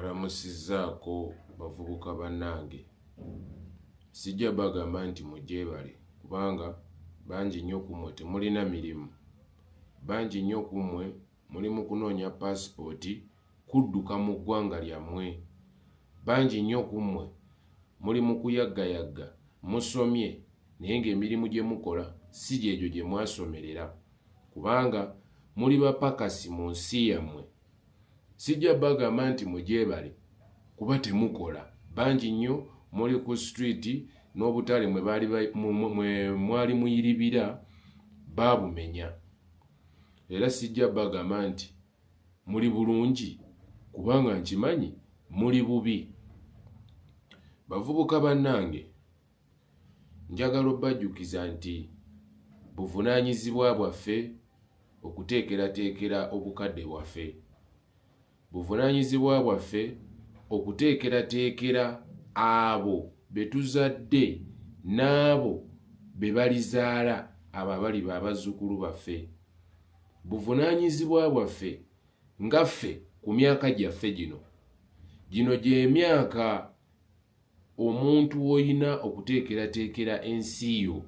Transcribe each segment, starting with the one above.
Mbalamusizzaako bavubuka bannange. Sijja bagamba nti mugyebale kubanga bangi nnyo ku mmwe temulina mirimu. Bangi nnyo ku mmwe muli mu kunoonya paasipooti kudduka mu ggwanga lyammwe. Bangi nnyo ku mmwe muli mu kuyaggayagga, musomye naye ng'emirimu gye mukola si gyegyo gye mwasomerera kubanga muli bapakasi mu nsi yammwe. Sijja bagamba nti mugyebale kuba temukola. Bangi nnyo muli ku street n'obutale mwe baali mwe mwali muyiribira baabumenya. Era sijja bagamba nti muli bulungi kubanga nkimanyi muli bubi. Bavubuka bannange, njagala obbajjukiza nti buvunaanyizibwa bwaffe okuteekerateekera obukadde bwaffe. Buvunaanyizibwa bwaffe okuteekerateekera abo be tuzadde n'abo be balizaala abo abaliba abazzukulu baffe. Buvunaanyizibwa bwaffe nga ffe ku myaka gyaffe gino. Gino gy'emyaka omuntu w'olina okuteekerateekera ensi yo.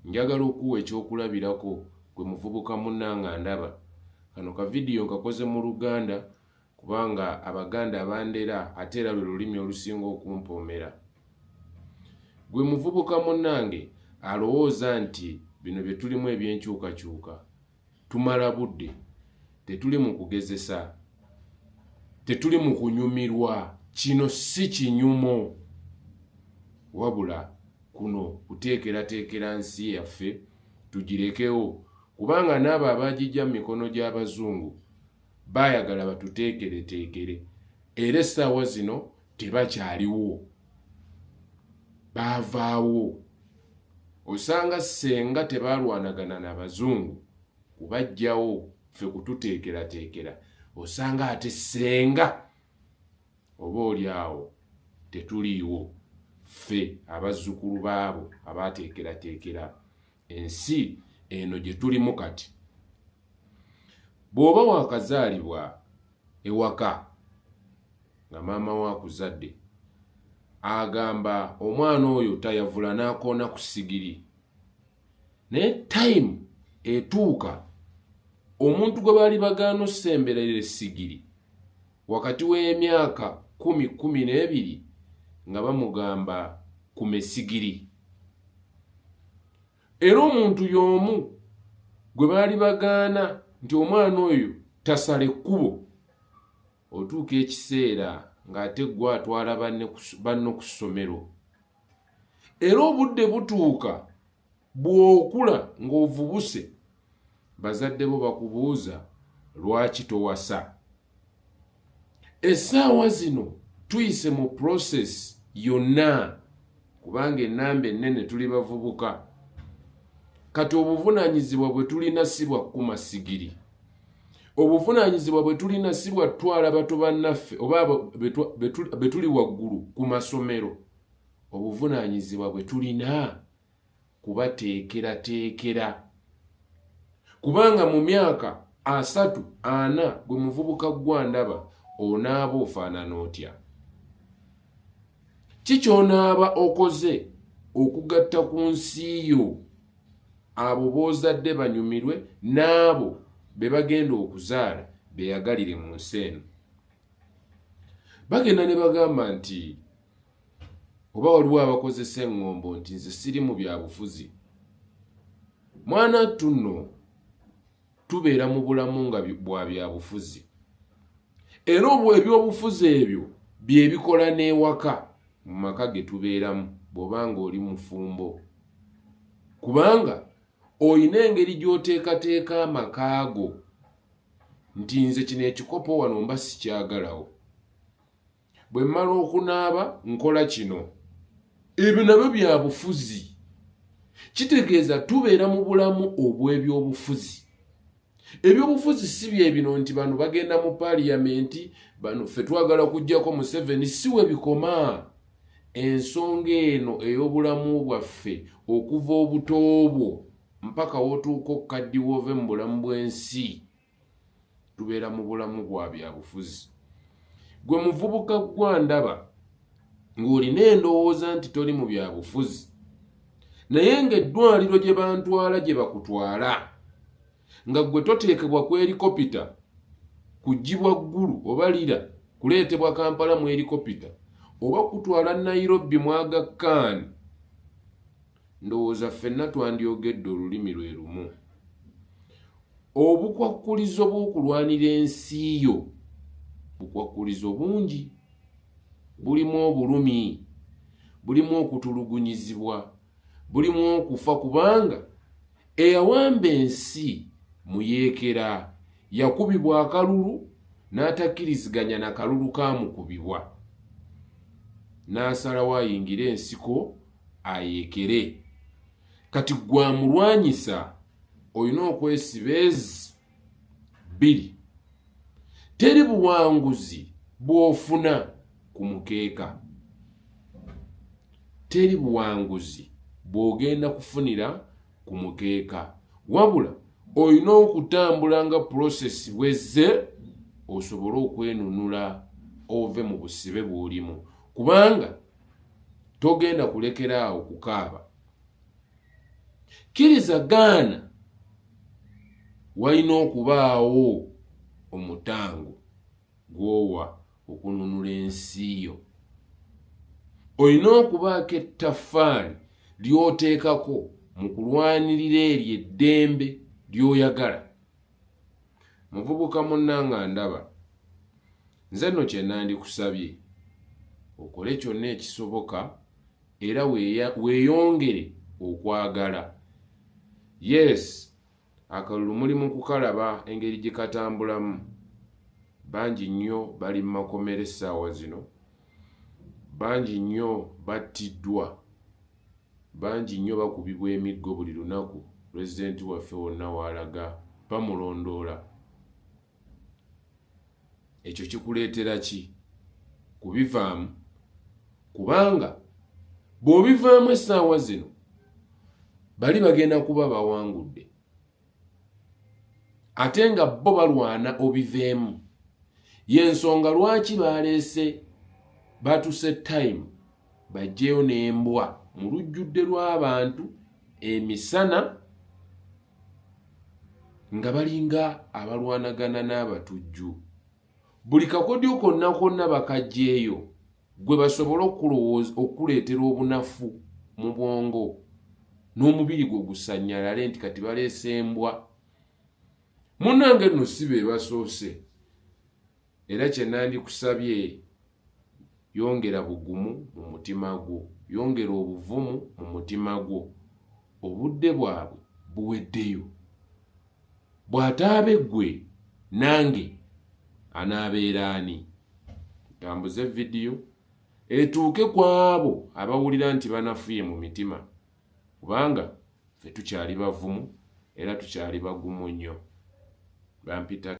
Njagala okuwa ekyokulabirako gwe muvubuka munnange andaba. Kano ka vidiyo nkakoze mu Luganda kubanga Abaganda bandera ate era lwe lulimi olusinga okumpoomera. Gwe muvubuka munnange alowooza nti bino bye tulimu eby'enkyukakyuka tumala budde, tetuli mu kugezesa, tetuli mu kunyumirwa. Kino si kinyumo, wabula kuno kuteekerateekera nsi yaffe tugirekewo, kubanga n'abo abaagijja mu mikono gy'Abazungu baayagala batuteekereteekere, era essaawa zino tebakyaliwo, baavaawo. Osanga ssenga tebaalwanagana na Bazungu kubaggyawo ffe kututeekerateekera, osanga ate ssenga oba oli awo tetuliiwo ffe abazzukulu baabo abaateekerateekera ensi eno gye tulimu kati. Bw'oba waakazaalibwa ewaka nga maama wo akuzadde agamba omwana oyo tayavula n'akoona ku ssigiri, naye tayimu etuuka omuntu gwe baali bagaana osemberera essigiri wakati w'emyaka 10 12 nga bamugamba kuma essigiri. Era omuntu y'omu gwe baali bagaana nti omwana oyo tasala ekkubo, otuuka ekiseera ng'ate gwe atwala banno ku ssomero. Era obudde butuuka bw'okula ng'ovubuse, bazadde bo bakubuuza lwaki towasa. Essaawa zino tuyise mu process yonna kubanga ennamba ennene tuli bavubuka. Kati obuvunaanyizibwa bwe tulina si bwa kkuma ssigiri. Obuvunaanyizibwa bwe tulina si bwa ttwala bato bannaffe oba abo be tuli waggulu ku masomero. Obuvunaanyizibwa bwe tulina kubateekerateekera kubanga mu myaka 30 40 gwe muvubuka gwandaba onaaba ofaanana otya? Ki ky'onaaba okoze okugatta ku nsi yo abo b'ozadde banyumirwe n'abo be bagenda okuzaala beyagalire mu nsi eno? Bagenda ne bagamba nti oba waliwo abakozesa eŋŋombo nti nze siri mu byabufuzi. Mwana ttu nno tubeera mu bulamu nga bwa byabufuzi, era obwo ebyobufuzi ebyo bye bikola n'ewaka mu maka ge tubeeramu bw'oba ng'oli mufumbo, kubanga olina engeri gy'oteekateeka amaka go nti nze kino ekikopo wano mba sikyagalawo. Bwe mmala okunaaba nkola kino. Ebyo nabyo bya bufuzi. Kitegeeza tubeera mu bulamu obw'ebyobufuzi. Ebyobufuzi si bye bino nti bano bagenda mu paaliyamenti, bano ffe twagala kuggyako Museveni, si we bikoma. Ensonga eno ey'obulamu bwaffe okuva obuto bwo mpaka w'otuuka okukaddiwa ove mu bulamu bw'ensi, tubeera mu bulamu bwa byabufuzi. Gwe muvubuka gwandaba ng'olina endowooza nti toli mu byabufuzi, naye ng'eddwaliro gye bantwala gye bakutwala nga ggwe toteekebwa ku erikopita kuggyibwa Ggulu oba Lira kuleetebwa Kampala mu erikopita oba kutwala Nairobi mu Aga Khan, ndowooza ffenna twandyogedde olulimi lwe lumu. Obukwakkulizo bw'okulwanira ensi yo bukwakkulizo bungi, bulimu obulumi, bulimu okutulugunyizibwa, bulimu okufa, kubanga eyawamba ensi muyeekera yakubibwa akalulu n'atakkiriziganya na kalulu kaamukubibwa, n'asalawo ayingire ensiko ayeekere. Kati gwamulwanyisa olina okwesiba ezi bbiri. Teri buwanguzi bw'ofuna ku mukeeka, teri buwanguzi bw'ogenda kufunira ku mukeeka, wabula olina okutambula nga process bwezze osobole okwenunula ove mu busibe bw'olimu, kubanga togenda kulekera awo kukaaba. Kkiriza gaana, walina okubaawo omutango gw'owa okununula ensi yo. Olina okubaako ettaffaali ly'oteekako mu kulwanirira eryo eddembe ly'oyagala. Muvubuka munnanga ndaba, nze nno kye nandikusabye okole kyonna ekisoboka era weeyongere okwagala. Yes, akalulu muli mu kukalaba engeri gye katambulamu. Bangi nnyo bali mu makomera essaawa zino, bangi nnyo battiddwa, bangi nnyo bakubibwa emiggo buli lunaku. Pulezidenti waffe wonna w'alaga bamulondoola. Ekyo kikuleetera ki kubivaamu? Kubanga bw'obivaamu essaawa zino bali bagenda kuba bawangudde, ate nga bo balwana obiveemu. Y'ensonga lwaki baleese batuse time bajjeyo n'embwa mu lujjudde lw'abantu emisana nga balinga abalwanagana n'abatujju. Buli kakodyo konna konna bakajjeeyo gwe basobole okukuleetera obunafu mu bwongo n'omubiri gwo gusannyalale nti kati baleese embwa. Munnange nno si be basoose, era kye nandikusabye, yongera bugumu mu mutima gwo, yongera obuvumu mu mutima gwo. Obudde bwabwe buweddeyo. Bw'ataabe ggwe nange anaabeera ani? Ntambuze vidiyo etuuke ku abo abawulira nti banafuye mu mitima, kubanga ffe tukyali bavumu era tukyali bagumu nnyo. Bampita.